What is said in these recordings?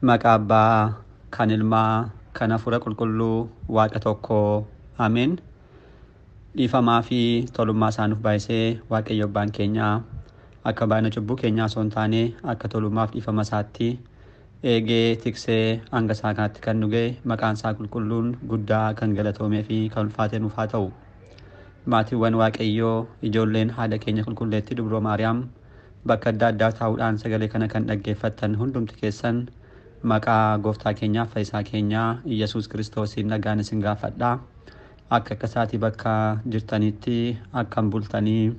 Maqaa Abbaa kan Ilmaa kan Hafuura Qulqulluu Waaqa tokkoo Ameen. Dhiifamaa fi tolummaa isaa nuuf baay'isee Waaqayyo Abbaan keenyaa akka baay'ina cubbuu keenyaa osoo hin taane akka tolummaaf dhiifama isaatti eegee tiksee hanga isaa kanatti kan nu ga'e maqaan isaa qulqulluun guddaa kan galatoomee fi kan ulfaate nuuf haa ta'u. Maatiiwwan Waaqayyoo ijoolleen haadha keenya qulqulleettii Dubroo Maariyaam bakka adda addaa taa'uudhaan sagalee kana kan dhaggeeffattan hundumti keessan maqaa gooftaa keenyaaf fayyisaa keenyaa Iyyasuus Kiristoosiin nagaan isin gaafadha. Akka akka isaatii bakka jirtanitti akkam bultanii,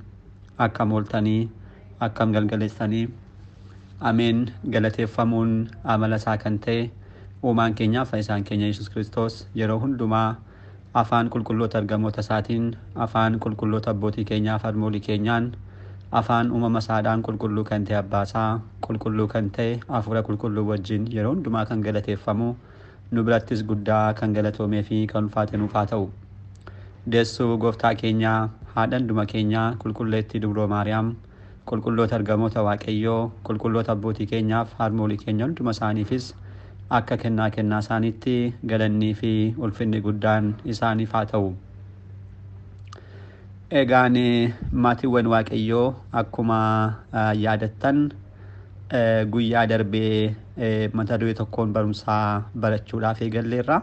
akkam ooltanii, akkam galgaleessanii. Ameen. Galateeffamuun amala isaa kan ta'e uumaan keenyaaf fayyisaan keenya Yesuus Kiristoos yeroo hundumaa afaan qulqulloota ergamoota isaatiin, afaan qulqulloota abbootii keenyaaf harmoolii keenyaan, afaan uumama isaadhaan qulqulluu kan ta'e abbaa isaa, qulqulluu kan ta'e hafuura qulqulluu wajjin yeroo hundumaa kan galateeffamu nu birattis guddaa kan galatoomee fi kan ulfaate nuuf haa ta'u. Deessuu gooftaa keenyaa, haadha hunduma keenyaa, qulqulleettii Dubroo Maariyaam, qulqulloota ergamoota Waaqayyoo, qulqulloota abbootii keenyaaf harmoolii keenya hunduma isaaniifis akka kennaa kennaa isaaniitti galannii fi ulfinni guddaan isaaniif haa ta'u. Egaan maatiiwwan Waaqayyoo akkuma yaadattan guyyaa darbee mata duree tokkoon barumsaa barachuudhaaf eegalleerra.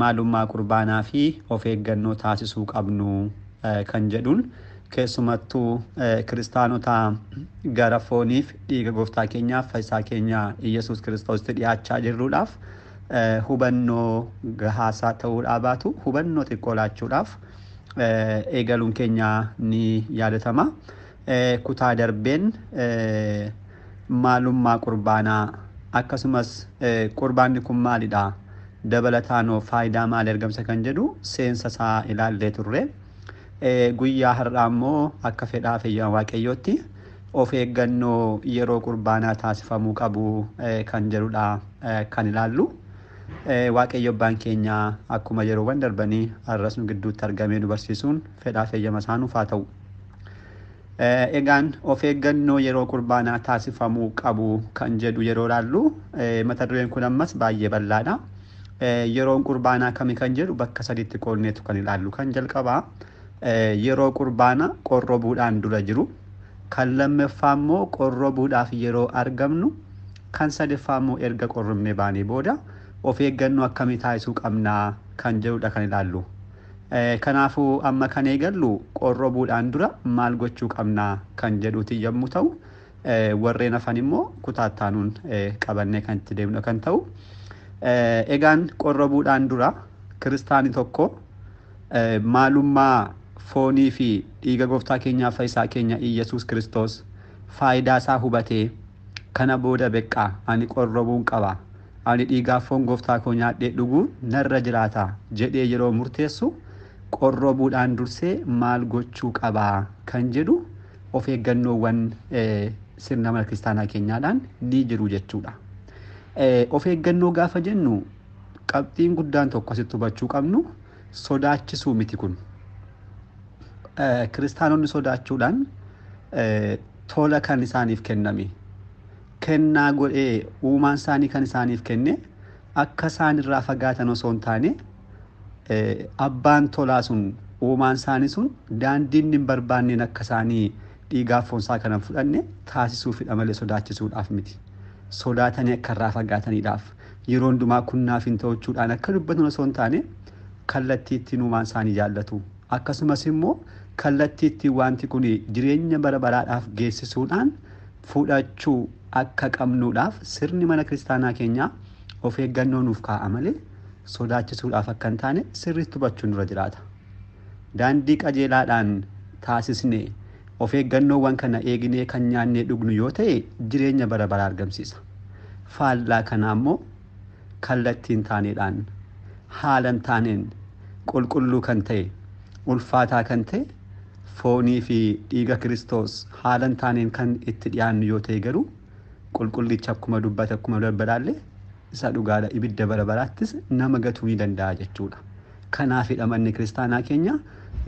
Maalummaa qurbaanaa fi of eeggannoo taasisuu qabnu kan jedhuun keessumattuu kiristaanota gara fooniif dhiiga gooftaa keenyaaf fayyisaa keenya Iyyasuus Kiristoositti dhiyaachaa jirruudhaaf hubannoo gahaasaa ta'uudhaa baatu hubannoo xiqqoo laachuudhaaf eegaluun keenya ni yaadatama. Kutaa darbeen maalummaa qurbaanaa akkasumas qurbaanni kun maalidha? Dabalataanoo faayidaa maali argamsa kan jedhu seensa isaa ilaallee turre. Guyyaa har'aa immoo akka fedhaa fayyaa Waaqayyootti of eeggannoo yeroo qurbaanaa taasifamuu qabu kan jedhudha kan ilaallu. Waaqayyo Abbaan keenya akkuma yeroowwan darbanii har'as nu gidduutti argamee nu barsiisuun fedhaa fayyama isaa nuuf haa ta'u. Egaan of eeggannoo yeroo qurbaanaa taasifamuu qabu kan jedhu yeroo ilaallu mata dureen kun ammas baay'ee bal'aadha. Yeroon qurbaanaa kami kan jedhu bakka sadiitti qoodneetu kan ilaallu. Kan jalqabaa yeroo qurbaana qorrobuudhaan dura jiru, kan lammaffaa immoo qorrobuudhaaf yeroo argamnu, kan sadaffaa immoo erga qorrobnee baanee booda of eeggannoo akkamii taasisuu qabnaa kan jedhudha kan ilaallu. Kanaafuu amma kan eegallu qorrobuudhaan dura maal gochuu qabnaa kan jedhuuti yommuu ta'u, warreen hafan immoo kutaa itti qabannee kan itti deemnu kan ta'u. Egaan qorrobuudhaan dura kiristaani tokko maalummaa foonii fi dhiiga gooftaa keenyaaf fayyisaa keenya Iyyasuus Kiristoos faayidaa isaa hubatee kana booda beqqaa ani qorrobuun qaba, ani dhiigaaf foon gooftaa koo nyaadhee dhuguu narra jiraata jedhee yeroo murteessu qorrobuudhaan dursee maal gochuu qabaa kan jedhu of eeggannoowwan sirna mana kiristaanaa keenyaadhaan ni jiru jechuudha. Of eeggannoo gaafa jennu qabxiin guddaan tokko asitti hubachuu qabnu sodaachisuu miti kun. Kiristaanonni sodaachuudhaan tola kan isaaniif kenname kennaa godhee uumaan isaanii kan isaaniif kenne akka isaan irraa fagaatan osoo hin taane abbaan tolaa sun uumaan isaanii sun daandii inni hin barbaanneen akka isaanii dhiigaaf foonsaa kana fudhanne taasisuufidha malee sodaachisuudhaaf miti. Sodaatanii akka irraa fagaataniidhaaf yeroo hundumaa kunnaaf hin ta'uchuudhaan akka dubbatan osoo hin taane kallattii ittiin uumaan isaanii jaallatu. Akkasumas immoo kallattii ittiin wanti kun jireenya bara baraadhaaf geessisuudhaan fudhachuu akka qabnuudhaaf sirni mana kiristaanaa keenyaa of eeggannoo nuuf kaa'a malee sodaachisuudhaaf akka hin taane sirriitti hubachuun nurra jiraata. Daandii qajeelaadhaan taasisnee of eeggannoowwan kana eegnee kan nyaannee dhugnu yoo ta'e jireenya bara baraa argamsiisa. Faallaa kanaa immoo kallattiin taaneedhaan haala hin taaneen qulqulluu kan ta'e ulfaataa kan ta'e foonii fi dhiiga Kiristoos haala hin taaneen kan itti dhiyaannu yoo ta'e garuu qulqullicha akkuma dubbate akkuma darbadaallee isa dhugaadha ibidda bara baraattis nama gatuu ni danda'a jechuudha. Kanaafidha manni kiristaanaa keenya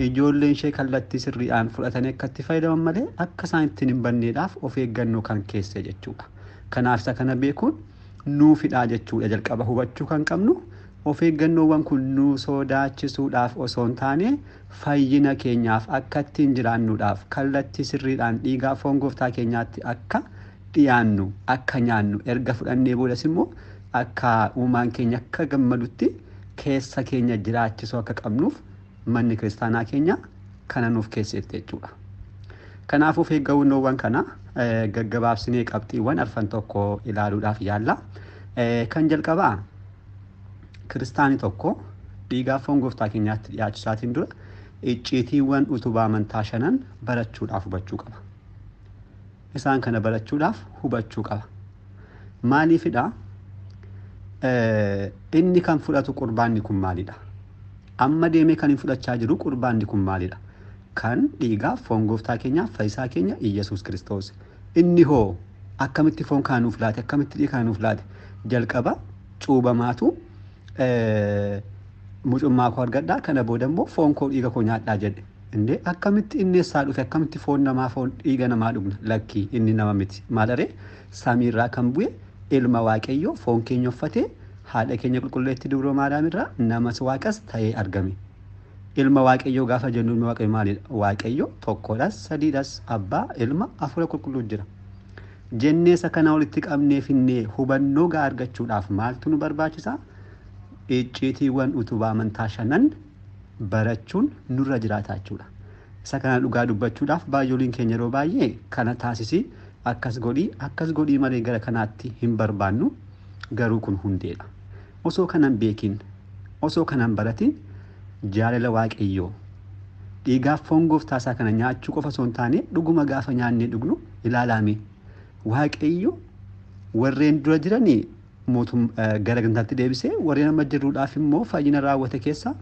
ijoolleen ishee kallattii sirriidhaan fudhatanii akka itti fayyadaman malee akka isaan ittiin hin banneedhaaf of eeggannoo kan keesse jechuudha. Kanaaf isa kana beekuun Nuufidhaa jechuudha jalqaba hubachuu kan qabnu. Of eeggannoowwan kun nu sodaachisuudhaaf osoo hin taane fayyina keenyaaf akka ittiin jiraannuudhaaf kallattii sirriidhaan dhiigaa foon gooftaa keenyaatti akka dhiyaannu akka nyaannu erga fudhannee boodas immoo akka uumaan keenya akka gammadutti keessa keenya jiraachisuu akka qabnuuf manni kiristaanaa keenya kana nuuf keessetti jechuudha. Kanaafuu of eeggannoowwan kana gaggabaabsinee qabxiiwwan arfan tokko ilaaluudhaaf yaalla. Kan jalqabaa kiristaani tokko dhiigaa foon gooftaa keenyaatti dhiyaachuu isaatiin dura icciitiiwwan utubaa amantaa shanan barachuudhaaf hubachuu qaba. Isaan kana barachuudhaaf hubachuu qaba. Maaliifidha? Inni kan fudhatu qurbaanni kun maalidha? Amma deemee kan hin fudhachaa jiru qurbaanni kun maalidha? Kan dhiigaa foon gooftaa keenyaa fayyisaa keenya Iyyasuus Kiristoos. Inni hoo akkamitti foon kana nuuf laate? Akkamitti dhiiga kana nuuf laate? Jalqaba cuubamaatu mucummaa koo argadhaa kana booda immoo foon koo dhiiga koo nyaadhaa jedhe. Indee akkamitti inni eessaa dhufe akkamitti foon namaa foon dhiiga namaa dhugna? Lakkii inni nama miti. Maalaree samiirraa kan bu'e ilma Waaqayyoo foon keenya uffatee haadha keenya qulqulleetti dubroo Maariyaamirraa namas waaqas ta'ee argame. Ilma Waaqayyoo gaafa jennu ilma Waaqayyoo maalidha? Waaqayyo tokkodhas sadiidhas abbaa ilma hafuura qulqulluu jira. Jennee isa kana walitti qabnee finnee hubannoo gahaa argachuudhaaf maaltu nu barbaachisa? Icciitiiwwan utubaa amantaa shanan barachuun nurra jiraata jechuudha. Isa kana dhugaa dubbachuudhaaf baay'ooliin keenya yeroo baay'ee kana taasisii akkas godhii malee gara kanaatti hin barbaannu garuu kun hundeedha. Osoo kanan beekin osoo kanan baratin jaalala Waaqayyoo dhiigaaf foon gooftaa isaa kana nyaachuu qofa osoo hin taane dhuguma gaafa nyaannee dhugnu ilaalame. Waaqayyo warreen dura jiranii gara gantaatti deebisee warreen amma jirruudhaaf immoo fayyina raawwate keessa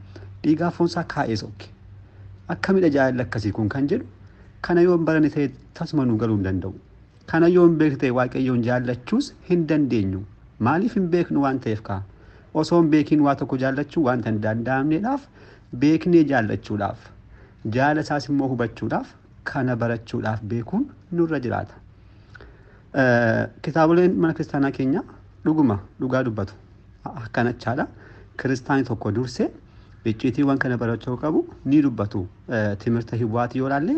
dhiigaa foon isaa kaa'ee sokke. Akkamidha jaalalli akkasii kun kan jedhu kana yoo hin baranne ta'e tasuma nu galuu hin danda'u. Kana yoo hin beekne ta'e Waaqayyoon jaallachuus hin dandeenyu. Maaliif hin beeknu waan ta'eef kaa? Osoo hin beekin waa tokko jaallachuu wanta hin danda'amneedhaaf beeknee jaallachuudhaaf jaala isaas immoo hubachuudhaaf kana barachuudhaaf beekuun nurra jiraata. Kitaaboleen mana kiristaanaa keenya dhuguma dhugaa dubbatu akkanachaadha. Kiristaanni tokko dursee icciitiiwwan kana barachuu qabu ni dubbatu. Timirta hiwwaati yoo ilaalle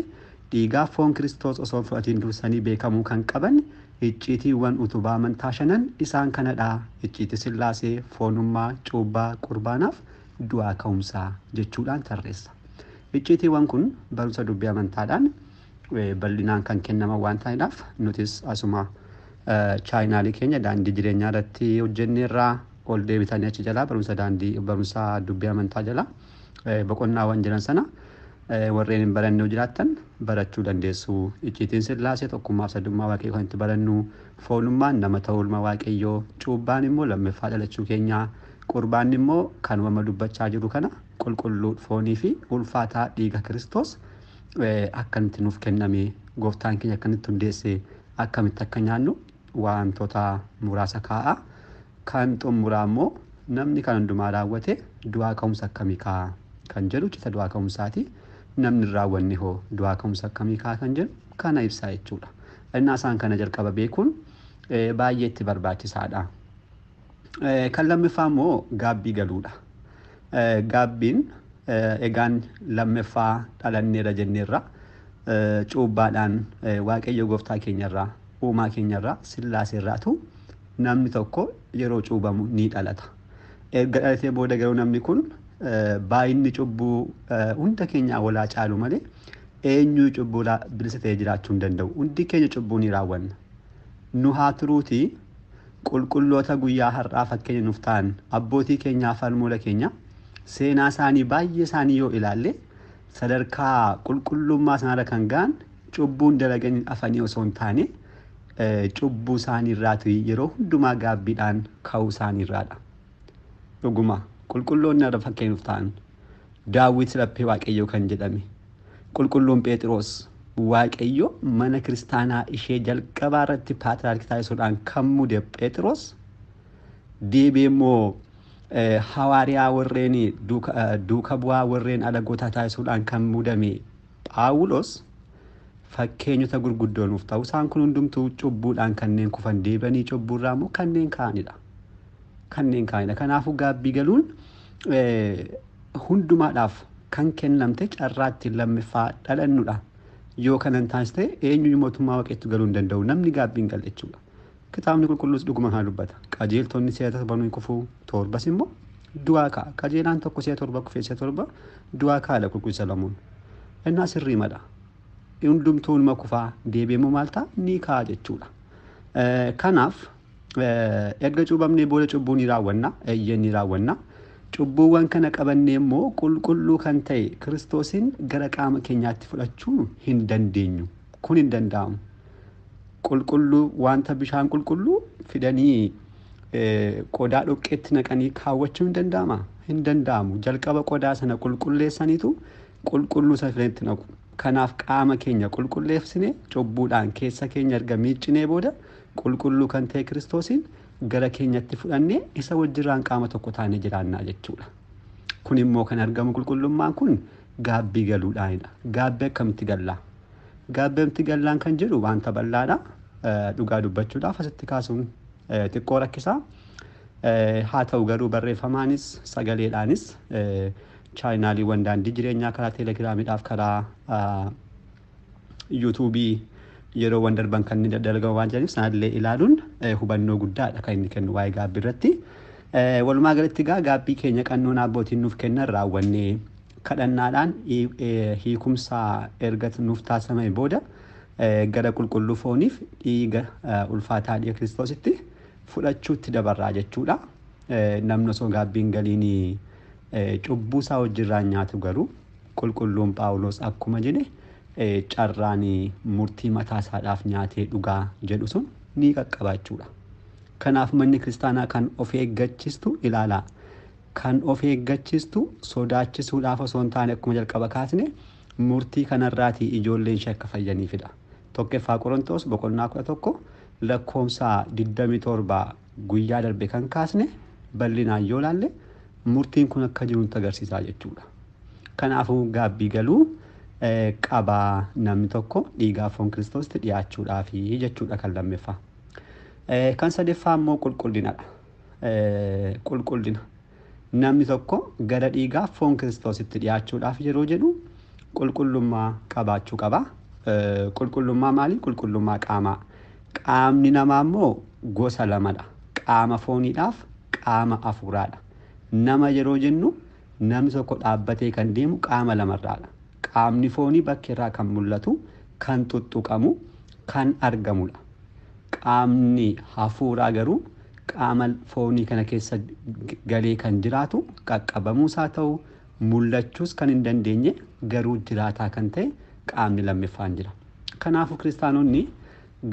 dhiigaa foon Kiristoos osoo fudhatiin dursanii beekamuu kan qaban icciitiiwwan utubaa amantaa shanan isaan kanadha. Icciitii Sillaasee, foonummaa, cuubbaa, qurbaanaaf du'aa ka'umsaa jechuudhaan tarreessa. Icciitiiwwan kun barumsa dubbii amantaadhaan bal'inaan kan kennaman waan ta'eedhaaf nutis asuma chaayinaalii keenya daandii jireenyaa irratti hojjenneerraa ol deebitanii achi jalaa barumsa daandii barumsa dubbii amantaa jalaa boqonnaawwan jiran sana warreen hin baranne yoo jiraattan barachuu dandeessu. Icciitiin Sillaasee tokkummaaf sadummaa Waaqayyoo kan itti barannu, foonummaan nama ta'uu ilma Waaqayyoo, cuubbaan immoo lammaffaa dhalachuu keenyaa, qurbaanni immoo kanuma dubbachaa jiru kana qulqulluu foonii fi ulfaataa dhiiga Kiristoos akkamitti nuuf kenname gooftaan keenya akkamitti hundeesse akkamitti akka nyaannu wantoota muraasa kaa'a. Kan xumuraa immoo namni kan hundumaa raawwate du'aa ka'umsa akkamii kaa'a kan jedhu cita du'aa ka'umsaati. Namni hin raawwanne hoo du'aa ka'umsa akkamii kaa'a kan jedhu kana ibsaa jechuudha. Innaa isaan kana jalqaba beekuun baay'ee itti barbaachisaadha. Kan lammaffaa immoo gaabbii galuudha. Gaabbiin egaan lammaffaa dhalanneerra jenneerra cuubbaadhaan Waaqayyo gooftaa keenyarraa uumaa keenyarraa Sillaaseerraatu namni tokko yeroo cuubamu ni dhalata. Erga dhalatee booda garuu namni kun baay'inni cubbuu hunda keenyaa walaa caalu malee eenyu cubbuu bilisa ta'ee jiraachuu hin danda'u. Hundi keenya cubbuu ni raawwanna. Nu haa turuutii qulqulloota guyyaa har'aa fakkeenya nuuf ta'an abbootii keenyaa falmoola keenya seenaa isaanii baay'ee isaanii yoo ilaalle sadarkaa qulqullummaa sanarra kan ga'an cubbuun dalaganii afanii osoo hin taane cubbuu isaaniirraati yeroo hundumaa gaabbiidhaan ka'uu isaaniirraadha. Dhuguma qulqulloonni irra fakkeenyuuf ta'an Daawit laphee Waaqayyoo kan jedhame qulqulluun Phexros Waaqayyo mana kiristaanaa ishee jalqabaa irratti paatriyaarkii taasisuudhaan kan muude Phexros deebi'ee immoo hawaariyaa warreen duuka bu'aa warreen alagootaa taasisuudhaan kan muudame Phaawulos Fakkeenyota gurguddoo nuuf ta'u. Isaan kun hundumtuu cubbuudhaan kanneen kufan deebi'anii cubbuurraa immoo kanneen ka'anidha. Kanneen ka'anidha. Kanaafuu gaabbii galuun hundumaadhaaf kan kennamte carraa ittiin lammaffaa dhalannudha. Yoo kana hin taane ta'e eenyuyyuu mootummaa waaqeetti galuu hin danda'u. Namni gaabbii hin galle jechuudha. Kitaabni qulqulluus dhuguma kana dubbata. Qajeeltonni si'a torba ni kufu, torbas immoo du'aa ka'a. Qajeelaan tokko si'a torba kufee si'a torba du'aa ka'aadha qulqulluu Salamuun. Innaa sirrii mala. Hundumtuu numa kufaa deebi'ee immoo maal ta'a? Ni ka'a jechuudha. Kanaaf erga cuubamnee booda cubbuu ni raawwanna, eeyyee ni raawwanna. Cubbuuwwan kana qabannee immoo qulqulluu kan ta'e Kiristoosiin gara qaama keenyaatti fudhachuu hin dandeenyu. Kun hin danda'amu. Qulqulluu wanta bishaan qulqulluu fidanii qodaa dhoqqeetti naqanii kaawwachuu hin danda'amaa? Hin danda'amu. Jalqaba qodaa sana qulqulleessaniitu qulqulluu sana fidanitti naqu. Kanaaf qaama keenya qulqulleessine cubbuudhaan keessa keenya erga miiccinee booda qulqulluu kan ta'e Kiristoosiin gara keenyatti fudhannee isa wajjirraan qaama tokko taanee jiraannaa jechuudha. Kun immoo kan argamu qulqullummaan kun gaabbii galuudhaanidha. Gaabbii akkamitti gallaa? Gaabbii akkamitti gallaan kan jedhu wanta bal'aadha. Dhugaa dubbachuudhaaf asitti kaasuun xiqqoo rakkisaa. Haa ta'u garuu barreeffamaanis sagaleedhaanis chaayinaaliiwwan daandii jireenyaa karaa teelegiraamiidhaaf karaa yuutuubii yeroowwan darban kan inni daddalagamu waan jiraniif sanallee ilaaluun hubannoo guddaadha kan inni kennu waa'ee gaabbii irratti. Walumaa galatti egaa gaabbii keenya qannoon abbootiin nuuf kennan raawwannee kadhannaadhaan hiikumsa erga nuuf taasifame booda gara qulqulluu fooniif dhiiga ulfaataa dhiiga Kiristoositti fudhachuutti dabarraa jechuudha. Namni osoo gaabbiin galiin cubbuu isaa wajjirraan nyaatu garuu qulqulluun Phaawulos akkuma jedhe carraan murtii mataa isaadhaaf nyaatee dhugaa jedhu sun ni qaqqaba jechuudha. Kanaaf manni kiristaanaa kan of eeggachiistu ilaalaa. Kan of eeggachiistu sodaachisuudhaaf osoo hin taane akkuma jalqaba kaasne murtii kanarraatii ijoolleen ishee akka fayyaniifidha. Tokkoffaa Qorontoos boqonnaa 11 lakkoofsa 27 guyyaa darbe kan kaasne bal'inaan yoo ilaalle murtiin kun akka jiru nutti agarsiisaa jechuudha. Kanaafuu gaabbii galuu qabaa namni tokko dhiigaa foon Kiristoositti dhiyaachuudhaafi jechuudha kan lammaffaa. Kan sadaffaa immoo qulqullinadha. Qulqullina. Namni tokko gara dhiigaa foon Kiristoositti dhiyaachuudhaaf yeroo jedhu qulqullummaa qabaachuu qaba. Qulqullummaa maali? Qulqullummaa qaamaa. Qaamni namaa immoo gosa lamadha. Qaama fooniidhaaf qaama hafuuraadha. Nama yeroo jennu namni tokko dhaabbatee kan deemu qaama lamarraadha. Qaamni foonii bakkeerraa kan mul'atu, kan tuttuqamu, kan argamudha. Qaamni hafuuraa garuu qaama foonii kana keessa galee kan jiraatu qaqqabamuus haa ta'u mul'achuus kan hin dandeenye garuu jiraataa kan ta'e qaamni lammaffaan jira. Kanaafuu kiristaanonni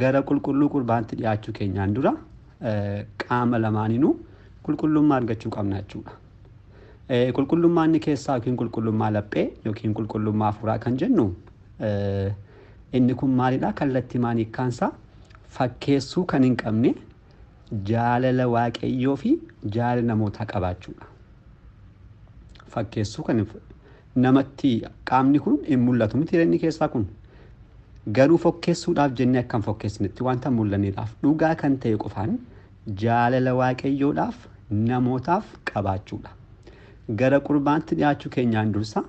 gara qulqulluu qurbaanitti dhiyaachuu keenyaan dura qaama lamaaniinuu qulqullummaa argachuu qabna jechuudha. Qulqullummaa inni keessaa yookiin qulqullummaa laphee yookiin qulqullummaa hafuuraa kan jennu inni kun maalidha? Kallattii maanii hiikkaansaa fakkeessuu kan hin qabne jaalala waaqayyoo fi jaalala namootaa qabaachuudha. Fakkeessuu kan namatti qaamni kun hin mul'atu miti inni keessaa kun. Garuu fokkeessuudhaaf jennee akka hin fokkeessinetti wanta mul'anneedhaaf dhugaa kan ta'e qofaan jaalala waaqayyoodhaaf namootaaf qabaachuudha. Gara qurbaanitti dhiyaachuu keenyaan dursa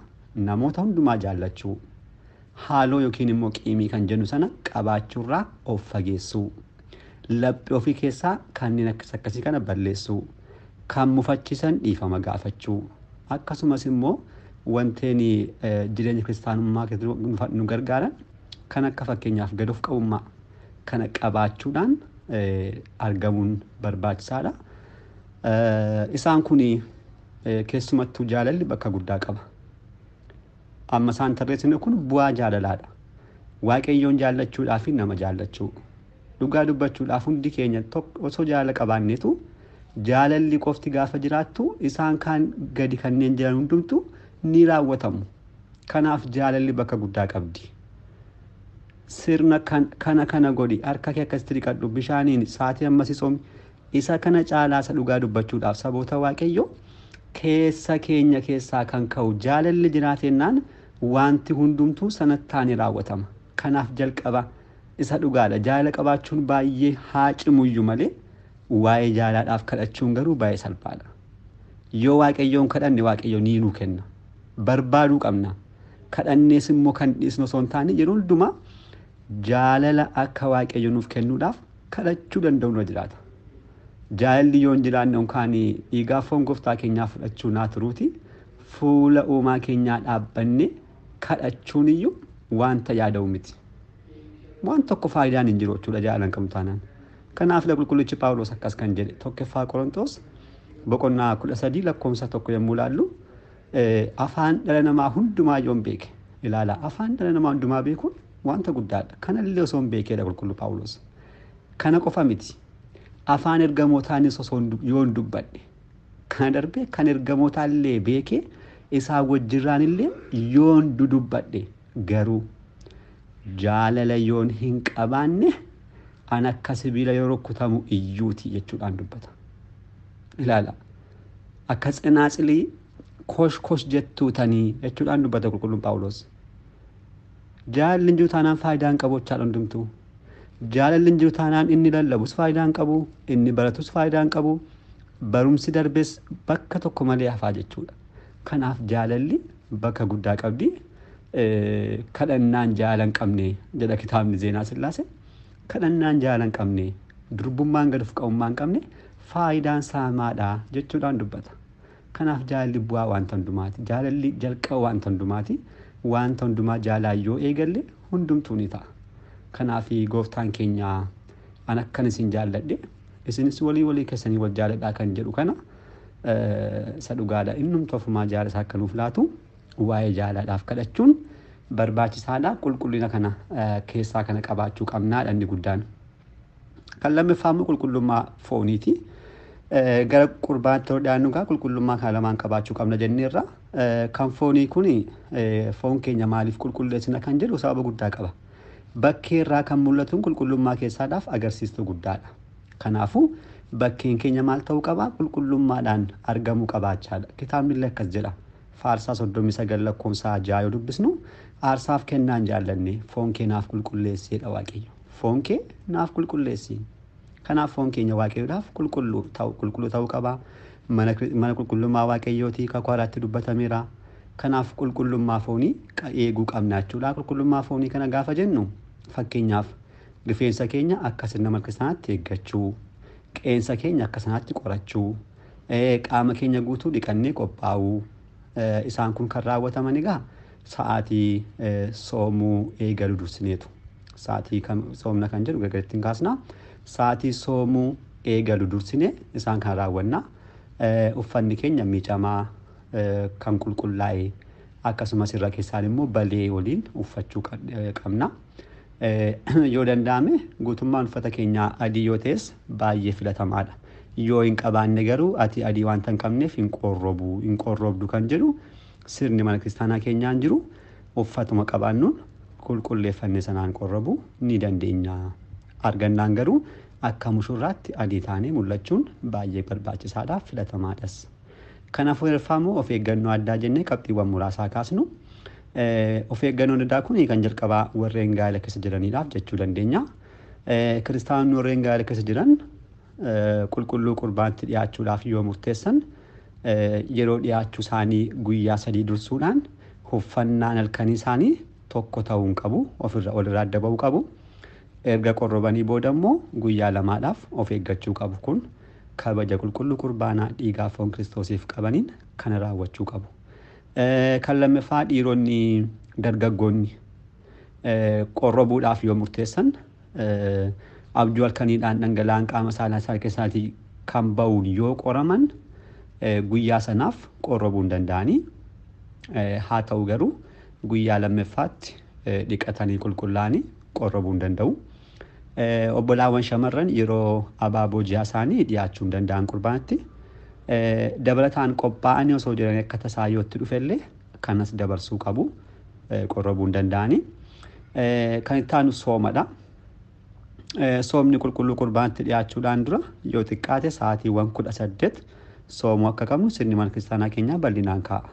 namoota hundumaa jaallachuu, haaloo yookiin immoo qiimii kan jennu sana qabaachuurraa of fageessuu, laphee ofii keessaa kanneen akkas akkasii kana balleessuu, kan mufachiisan dhiifama gaafachuu, akkasumas immoo wanteen jireenya kiristaanummaa keessatti nu gargaaran kan akka fakkeenyaaf gad of qabummaa kana qabaachuudhaan argamuun barbaachisaadha. Isaan kun keessumattuu jaalalli bakka guddaa qaba. Amma isaan tarreessine kun bu'aa jaalalaadha. Waaqayyoon jaallachuudhaa fi nama jaallachuu. Dhugaa dubbachuudhaaf hundi keenya osoo jaalala qabaanneetu jaalalli qofti gaafa jiraattu isaan kaan gadi kanneen jiran hundumtu ni raawwatamu. Kanaaf jaalalli bakka guddaa qabdi. Sirna kana kana godhi harka kee akkasitti dhiqadhu bishaaniin sa'aatii ammasii soomi isa kana caalaa isa dhugaa dubbachuudhaaf saboota waaqayyoo keessa keenya keessaa kan ka'u jaalalli jiraatennaan wanti hundumtuu sanattaan raawwatama. Kanaaf jalqaba isa dhugaadha. Jaalala qabaachuun baay'ee haa cimuyyuu malee waa'ee jaalalaadhaaf kadhachuun garuu baay'ee salphaadha. Yoo Waaqayyoon kadhanne Waaqayyo ni nuu kenna. Barbaaduu qabna. Kadhannees immoo kan dhiisnu osoo hin taane yeroo hundumaa jaalala akka Waaqayyo nuuf kennuudhaaf kadhachuu danda'u nurra jiraata. Jaalalli yoo hin jiraanne yookaan dhiigaa foon gooftaa keenyaa fudhachuu naa turuuti fuula uumaa keenyaa dhaabbanne kadhachuun iyyuu wanta yaadamu miti. Waan tokko faayidaan hin jiru jechuudha jaalala hin qabnu taanaan. Kanaaf qulqullichi Phaawulos akkas kan jedhe 1ffaa Qorontos boqonnaa 13 lakkoofsa 1 yommuu ilaallu afaan dhala namaa hundumaa yoon beeke ilaala, afaan dhala namaa hundumaa beekuun wanta guddaadha. Kanallee osoo hin beekeedha qulqullu Phaawulos. Kana qofa miti. Afaan ergamootaanis osoo yoon dubbadhe kana darbee kan ergamootaallee beekee isaa wajjirraanillee yoon dudubbadhe garuu jaalala yoon hin qabaanne an akka sibiila yoo rukutamu iyyuuti jechuudhaan dubbata. Ilaala. Akka tsinaaxilii kosh kosh jettuutanii jechuudhaan dubbata qulqulluun Phaawulos. Jaalalli hin jiru taanaan faayidaa hin qabu jechaadha hundumtuu. Jaalalli hin jiru taanaan inni lallabus faayidaa hin qabu, inni baratus faayidaa hin qabu, barumsi darbes bakka tokko malee hafaa jechuudha. Kanaaf jaalalli bakka guddaa qabdi. Kadhannaan jaalala hin qabne jedha kitaabni Zeenaa Sillaasee. Kadhannaan jaalala hin qabne, durbummaan gad of qabummaa hin qabne faayidaan isaa maadha jechuudhaan dubbata. Kanaaf jaalalli bu'aa wanta hundumaati. Jaalalli jalqaba wanta hundumaati. Wanta hundumaa jaalalaan yoo eegalle hundumtuu ni ta'a. Kanaaf gooftaan keenya an akkan isin jaalladhe isinis walii walii keessanii wal jaaladhaa kan jedhu kana isa dhugaadha. Innumtu ofumaa jaalala isaa akka nuuf laatu waa'ee jaalalaadhaaf kadhachuun barbaachisaadha. Qulqullina kana keessaa kana qabaachuu qabnaadha inni guddaan. Kan lammaffaa immoo qulqullummaa fooniiti. Gara qurbaatti yoo dhiyaannu egaa qulqullummaa kana lamaan qabaachuu qabna jenneerra. Kan foonii kun foon keenya maaliif qulqulleessina kan jedhu sababa guddaa qaba. Bakkee irraa kan mul'atuun qulqullummaa keessaadhaaf agarsiistuu guddaadha. Kanaafuu bakkeen keenya maal ta'uu qaba? Qulqullummaadhaan argamuu qabaachaadha. Kitaabni illee akkas jedha. Faarsaa 39 lakkoofsa 6 yoo dubbisnu aarsaaf kennaan jaallanne foon kee naaf qulqulleesseedha Waaqayyo. Foon kee naaf qulqulleessi. Kanaaf foon keenya Waaqayyoodhaaf qulqulluu ta'uu qaba. Mana qulqullummaa Waaqayyootii kakuu haaraatti dubbatameera. Kanaaf qulqullummaa foonii eeguu qabna jechuudha. Qulqullummaa foonii kana gaafa jennu fakkeenyaaf rifeensa keenya akka sirna mana kiristaanaatti eeggachuu, qeensa keenya akka sanaatti qorachuu, qaama keenya guutuu dhiqannee qophaa'uu. Isaan kun kan raawwataman egaa sa'aatii soomuu eegaluu dursineetu. Sa'aatii soomna kan jedhu gargaritti hin kaasna. Sa'aatii soomuu eegaluu dursinee isaan kan raawwanna. Uffanni keenya miicamaa kan qulqullaa'e akkasumas irra keessaan immoo balee waliin uffachuu qabna. Yoo danda'ame guutummaan uffata keenyaa adii yoo ta'es baay'ee filatamaadha. Yoo hin qabaanne garuu ati adii wanta hin qabneef hin qorrobdu kan jedhu sirni mana kiristaanaa keenyaan jiru uffatuma qabaannuun qulqulleeffannee sanaan qorrobuu ni dandeenya. Argannaan garuu akka mushurraatti adii taanee mul'achuun baay'ee barbaachisaadha, filatamaadhas. Kanaafuu irfaamoo of eeggannoo addaa jennee qabxiiwwan muraasaa kaasnu. Of eeggannoon addaa kun kan jalqabaa warreen gaa'ela keessa jiraniidhaaf jechuu dandeenya. Kiristaanonni warreen gaa'ela keessa jiran qulqulluu qurbaanitti dhiyaachuudhaaf yoo murteessan yeroo dhiyaachuu isaanii guyyaa 3 dursuudhaan uffannaan halkanii isaanii tokko ta'uu hin qabu, ofirra walirraa adda ba'uu qabu. Erga qorrobanii booda immoo guyyaa 2dhaaf of eeggachuu qabu. Kun kabaja qulqulluu qurbaanaa dhiigaa foon Kiristoosiif qabaniin kana raawwachuu qabu. Kan lammaffaa dhiironni dargaggoonni qorrobuudhaaf yoo murteessan abjuu halkaniidhaan dhangala'aan qaama saalaa isaa keessaatii kan ba'uun yoo qoraman guyyaa sanaaf qorrobuu hin danda'anii. Haa ta'u garuu guyyaa lammaffaatti dhiqatanii qulqullaa'anii qorrobuu hin danda'u. Obbolaawwan shamarran yeroo abaaboo ji'a isaanii dhiyaachuu hin danda'an qurbaanatti. Dabalataan qophaa'anii osoo jiranii akka tasaa yoo itti dhufellee kanas dabarsuu qabu, qorrobuu hin danda'anii. Kan itti aanu soomadha. Soomni qulqulluu qurbaanatti dhiyaachuudhaan dura yoo xiqqaate sa'aatiiwwan 18 soomuu akka qabnu sirni mana kiristaanaa keenyaa bal'inaan kaa'a.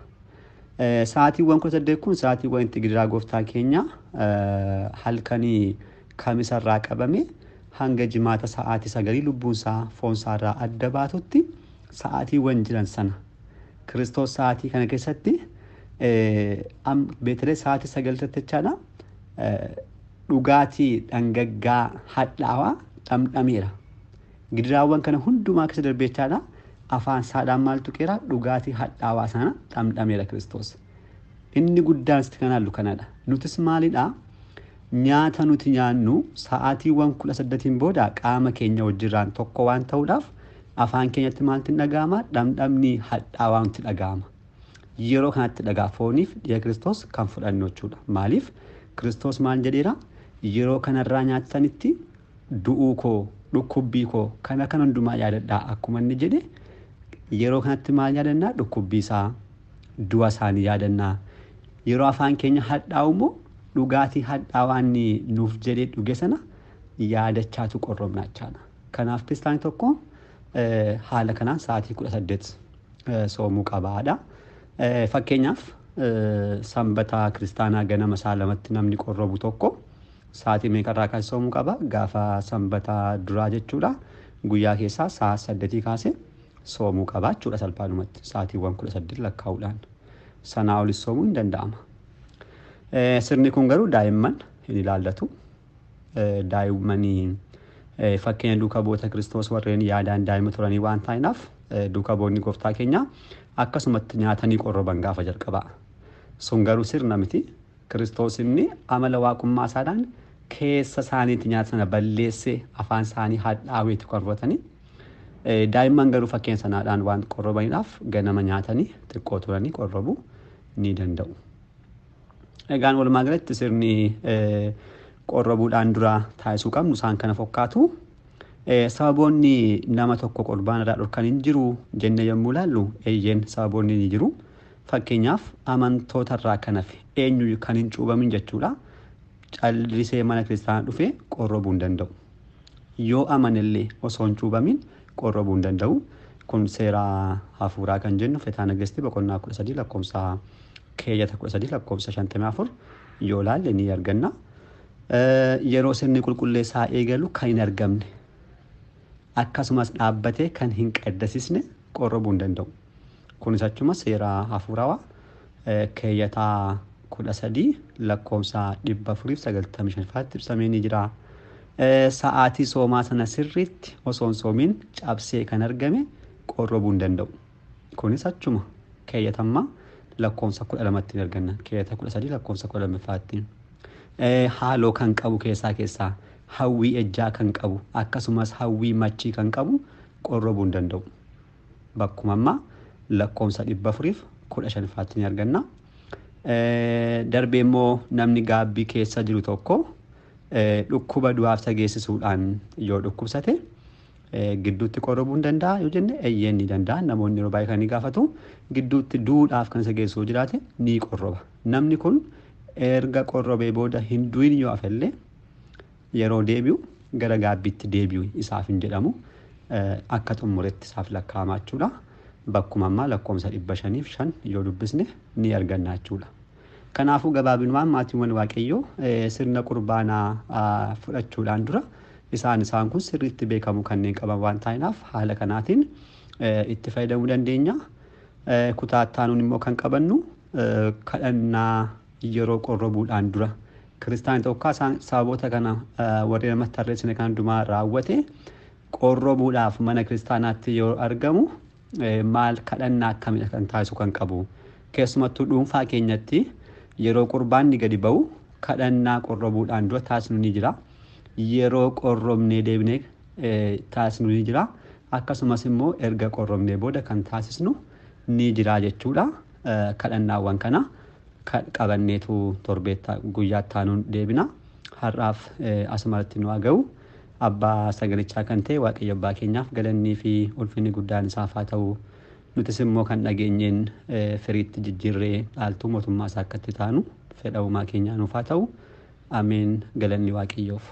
Sa'aatiiwwan 18 kun sa'aatiiwwan itti gidiraa gooftaa keenya halkanii kamisarraa qabame hanga jimaata sa'aatii 9 lubbuunsaa foonsaarraa adda baatutti sa'aatiiwwan jiran sana Kiristoos sa'aatii kana keessatti beetelee sa'aatii 9 jechaadha dhugaatii dhangaggaa hadhaawaa dhamdhameera. Gidiraawwan kana hundumaa keessa darbee jechaadha afaan isaadhaan maal tuqeera dhugaatii hadhaawaa sana dhamdhameera Kiristoos. Inni guddaan asitti kan ilaallu kanadha. Nutis maalidhaa? Nyaata nuti nyaannu sa'aatiiwwan 18 booda qaama keenya wajjirraan tokko waan ta'uudhaaf afaan keenyatti maaltu dhaga'ama? Dhamdhamni hadhaawaa nutti dhaga'ama. Yeroo kanatti dhagaa fooniif dhiiga Kiristoos kan fudhannu jechuudha. Maaliif? Kiristoos maal jedheera? Yeroo kanarraa nyaattanitti du'uu koo, dhukkubbii koo kana kan hundumaa yaadadhaa akkuma inni jedhe yeroo kanatti maal yaadannaa? Dhukkubbii isaa, du'a isaanii yaadannaa. Yeroo afaan keenya hadhaa'u immoo dhugaatii hadhaawaa inni nuuf jedhee dhuge sana yaadachaatu qorromna jechaadha. Kanaaf kiristaanni tokko haala kanaan sa'aatii 18 soomuu qabaadha. Fakkeenyaaf sanbata kiristaanaa ganama sa'a 2tti namni qorrobu tokko sa'aatii meeqarraa kaasee soomuu qaba? Gaafa sanbata duraa jechuudha. Guyyaa keessaa sa'a 8 kaasee soomuu qaba jechuudha salphaadhumatti sa'aatiiwwan 18 lakkaa'uudhaan. Sanaa olis soomuu hin danda'ama. Sirni kun garuu daa'imman hin ilaallatu. Daa'immanii fakkeenya duuka bu'oota Kiristoos warreen yaadaan daa'ima turanii waan ta'aniif duuka bu'oonni gooftaa keenya akkasumatti nyaatanii qorroban gaafa jalqabaa. Sun garuu sirna miti. Kiristoos inni amala waaqummaa isaadhaan keessa isaaniitti nyaata sana balleessee afaan isaanii hadhaa'eetu qorratanii. Daa'imman garuu fakkeenya sanaadhaan waan qorrobaniidhaaf ganama nyaatanii xiqqoo turanii qorrobuu ni danda'u. Egaan walumaa galatti sirni qorrobuudhaan dura taasisuu qabnu isaan kana fakkaatu. Sababoonni nama tokko qurbaana irraa dhorkan hin jiru jennee yommuu ilaallu eeyyeen sababoonni ni jiru. Fakkeenyaaf amantoota irraa kan hafe eenyu kan hin cuubamin jechuudha. Callisee mana kiristaanaa dhufee qorrobuu hin danda'u. Yoo amanellee osoo hin cuubamin qorrobuu hin danda'u. Kun seera hafuuraa kan jennu Fetaa Nagastii boqonnaa 13 lakkoofsa keeyyata 13 lakkoofsa 54 yoo ilaalle ni arganna. Yeroo sirni qulqulleessaa eegalu kan hin argamne akkasumas dhaabbatee kan hin qaddasisne qorrobuu hin danda'u. Kunis achuma seera hafuurawaa keeyyataa 13 lakkoofsa 495 ibsamee ni jira. Sa'aatii soomaa sana sirriitti osoo hin soomiin cabsee kan argame qorrobuu hin danda'u. Kunis achuma keeyyatammaa lakkoofsa 12tti arganna. Keeyyata 13 lakkoofsa 12ffaatti. Haaloo kan qabu keessaa hawwii ejjaa kan qabu akkasumas hawwii machii kan qabu qorrobuu hin danda'u. Bakkuma ammaa lakkoofsa 415ffaatti ni arganna. Darbee immoo namni gaabbii keessa jiru tokko dhukkuba du'aaf isa geessisuudhaan yoo dhukkubsate gidduutti qorrobuu hin danda'a yoo jenne eeyyeen ni danda'a. Namoonni yeroo baay'ee kan ni gaafatu gidduutti du'uudhaaf kan isa geessu jiraate ni qorroba. Namni kun erga qorrobee booda hin du'in yoo hafellee yeroo deebi'u gara gaabbiitti deebi'u isaaf hin jedhamu akka xumuretti isaaf lakkaa'ama jechuudha. Bakkuma ammaa lakkoofsa 505 yoo dubbisne ni arganna jechuudha. Kanaafuu gabaabinumaan maatiiwwan Waaqayyoo sirna qurbaanaa fudhachuudhaan dura isaan kun sirriitti beekamu kanneen qaban waan ta'aniif haala kanaatiin itti fayyadamuu dandeenya. Kutaa itti immoo kan qabannu kadhannaa yeroo qorrobuudhaan dura kiristaanni tokko sababoota kana warreen namatti tarreessine kan hundumaa raawwate qorrobuudhaaf mana kiristaanaatti yeroo argamu maal kadhannaa akkamidha kan taasisu kan qabu. Keessumattuu dhuunfaa keenyatti yeroo qurbaanni gadi ba'u kadhannaa qorrobuudhaan dura taasisnu ni jira. Yeroo qorrobnee deebinee taasisnu ni jira. Akkasumas immoo erga qorrobnee booda kan taasisnu ni jira jechuudha. Kadhannaawwan kana qabanneetu torbeetta guyyaa taanuun deebina. Har'aaf asumarratti nu haa ga'u. Abbaa sagalichaa kan ta'e Waaqayyo abbaa keenyaaf galannii fi ulfinni guddaan isaaf haa ta'u. Nutis immoo kan dhageenyeen firiitti jijjiirree dhaaltuu mootummaa isaa akka itti taanu fedha uumaa keenyaa nuuf haa ta'u. Ameen. Galanni Waaqayyoof.